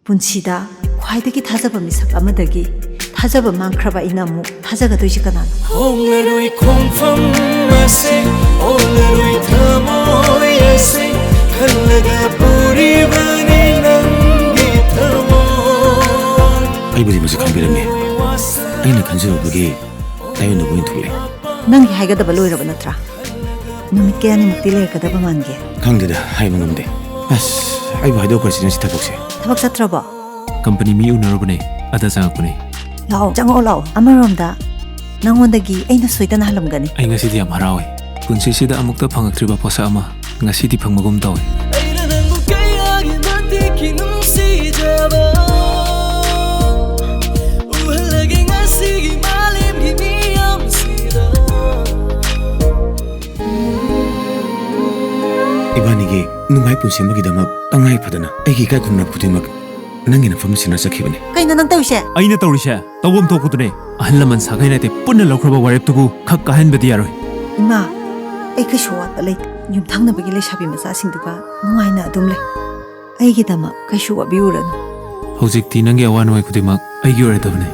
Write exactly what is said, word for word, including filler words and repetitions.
ꯄꯨꯟꯁꯤꯗ ꯈ꯭ꯋꯥꯏꯗꯒꯤ ꯊꯥꯖꯕ ꯃꯤꯁꯛ ꯑꯃꯗꯒꯤ ꯊꯥꯖꯕ ꯃꯥꯡꯈ꯭ꯔꯕ ꯑꯩꯅ ꯑꯃꯨꯛ ꯊꯥꯖꯒꯗꯣꯏꯁꯤ ꯀꯅꯥꯅꯣ? ꯍꯣꯡꯂꯔꯣꯏ ꯈꯣꯡꯐꯝ ꯑꯁꯦ, ꯑꯣꯜꯂꯔꯣꯏ ꯊꯃꯣꯏ ꯑꯁꯦ, ꯈꯜꯂꯒ ꯄꯨꯔꯤꯕꯅꯤ ꯅꯪꯒꯤ ꯊꯃꯣꯏ꯫ ꯑꯩꯕꯨꯗꯤ ꯃꯁꯤ ꯈꯪꯕꯤꯔꯝꯃꯤ꯫ ꯑꯩꯅ ꯈꯟꯖꯔꯨꯕꯒꯤ ꯇꯥꯏꯌꯣꯟꯅꯕ ꯑꯣꯏꯅ ꯊꯣꯛꯂꯦ꯫ ꯅꯪꯒꯤ ꯍꯥꯏꯒꯗꯕ ꯂꯣꯏꯔꯕ ꯅꯠꯇ꯭ꯔꯥ? ꯅꯨꯃꯤꯠ ꯀꯌꯥꯅꯤꯃꯨꯛꯇꯤ ꯂꯩꯔꯛꯀꯗꯕ ꯃꯥꯟꯒꯦ? ꯈꯪꯗꯦꯗ, ꯍꯥꯏꯕ ꯉꯝꯗꯦ꯫ ꯑꯁ, ꯑꯩꯕꯨ ꯍꯥꯏꯗꯣꯛꯈ꯭ꯔꯁꯤꯅꯦ ꯁꯤ ꯊꯕꯛꯁꯦ꯫ ꯊꯕꯛ ꯆꯠꯇ꯭ꯔꯕꯣ? ꯀꯝꯄꯅꯤ ꯃꯤ ꯎꯅꯔꯨꯕꯅꯦ, ꯑꯗ ꯆꯪꯉꯛꯄꯅꯦ꯫ ꯂꯥꯛꯑꯣ, ꯆꯪꯉꯛꯑꯣ ꯂꯥꯛꯑꯣ꯫ ꯑꯃꯔꯣꯝꯗ ꯅꯪꯉꯣꯟꯗꯒꯤ ꯑꯩꯅ ꯁꯣꯏꯗꯅ ꯍꯜꯂꯝꯒꯅꯤ꯫ ꯑꯩ ꯉꯁꯤꯗꯤ ꯌꯥꯝ ꯍꯔꯥꯎꯋꯦ꯫ ꯄꯨꯟꯁꯤꯁꯤꯗ ꯑꯃꯨꯛꯇ ꯐꯪꯉꯛꯇ꯭ꯔꯤꯕ ꯄꯣꯠꯁꯛ ꯑꯃ ꯉꯁꯤꯗꯤ ꯐꯪꯕꯒꯨꯝ ꯇꯧꯋꯦ꯫ ꯑꯩꯅ ꯅꯪꯕꯨ ꯀꯌꯥꯒꯤ ꯃꯇꯤꯛꯀꯤ ꯅꯨꯡꯁꯤꯖꯕ ꯎꯍꯜꯂꯒꯦ ꯉꯁꯤꯒꯤ ꯃꯥꯂꯦꯝꯒꯤ ꯃꯤꯌꯥꯝꯁꯤꯗ꯫ ꯏꯕꯥꯅꯤꯒꯤ ꯅꯨꯡꯉꯥꯏ ꯄꯨꯟꯁꯤ ꯑꯃꯒꯤꯗꯃꯛ ꯇꯉꯥꯏ ꯐꯗꯅ ꯑꯩꯒꯤ ꯏꯀꯥꯏ ꯈꯨꯝꯅꯕ ꯈꯨꯗꯤꯡꯃꯛ ꯅꯪꯒꯤ ꯅꯐꯝ ꯁꯤꯟꯅ ꯆꯠꯈꯤꯕꯅꯤ꯫ ꯀꯩꯅꯣ ꯅꯪ ꯇꯧꯔꯤꯁꯦ? ꯑꯩꯅ ꯇꯧꯔꯤꯁꯦ ꯇꯧꯐꯝ ꯊꯣꯛꯄꯗꯨꯅꯦ꯫ ꯑꯍꯜ ꯂꯃꯟ ꯁꯥꯒꯩ ꯅꯥꯇꯩ ꯄꯨꯟꯅ ꯂꯧꯈ꯭ꯔꯕ ꯋꯥꯔꯦꯞꯇꯨꯕꯨ ꯈꯛ ꯀꯥꯍꯟꯕꯗꯤ ꯌꯥꯔꯣꯏ꯫ ꯏꯃꯥ, ꯑꯩ ꯀꯩꯁꯨ ꯑꯋꯥꯠꯄ ꯂꯩꯇꯦ꯫ ꯌꯨꯝꯊꯪꯅꯕꯒꯤ ꯂꯩꯁꯥꯕꯤ ꯃꯆꯥꯁꯤꯡꯗꯨꯒ ꯅꯨꯡꯉꯥꯏꯅ ꯑꯗꯨꯝ ꯂꯩ꯫ ꯑꯩꯒꯤꯗꯃꯛ ꯀꯩꯁꯨ ꯋꯥꯕꯤꯔꯨꯔꯅꯨ꯫ ꯍꯧꯖꯤꯛꯇꯤ ꯅꯪꯒꯤ ꯑꯋꯥ ꯅꯨꯡꯉꯥꯏ ꯈꯨꯗꯤꯡꯃꯛ ꯑꯩꯒꯤ ꯑꯣꯏꯔꯗꯕꯅꯦ꯫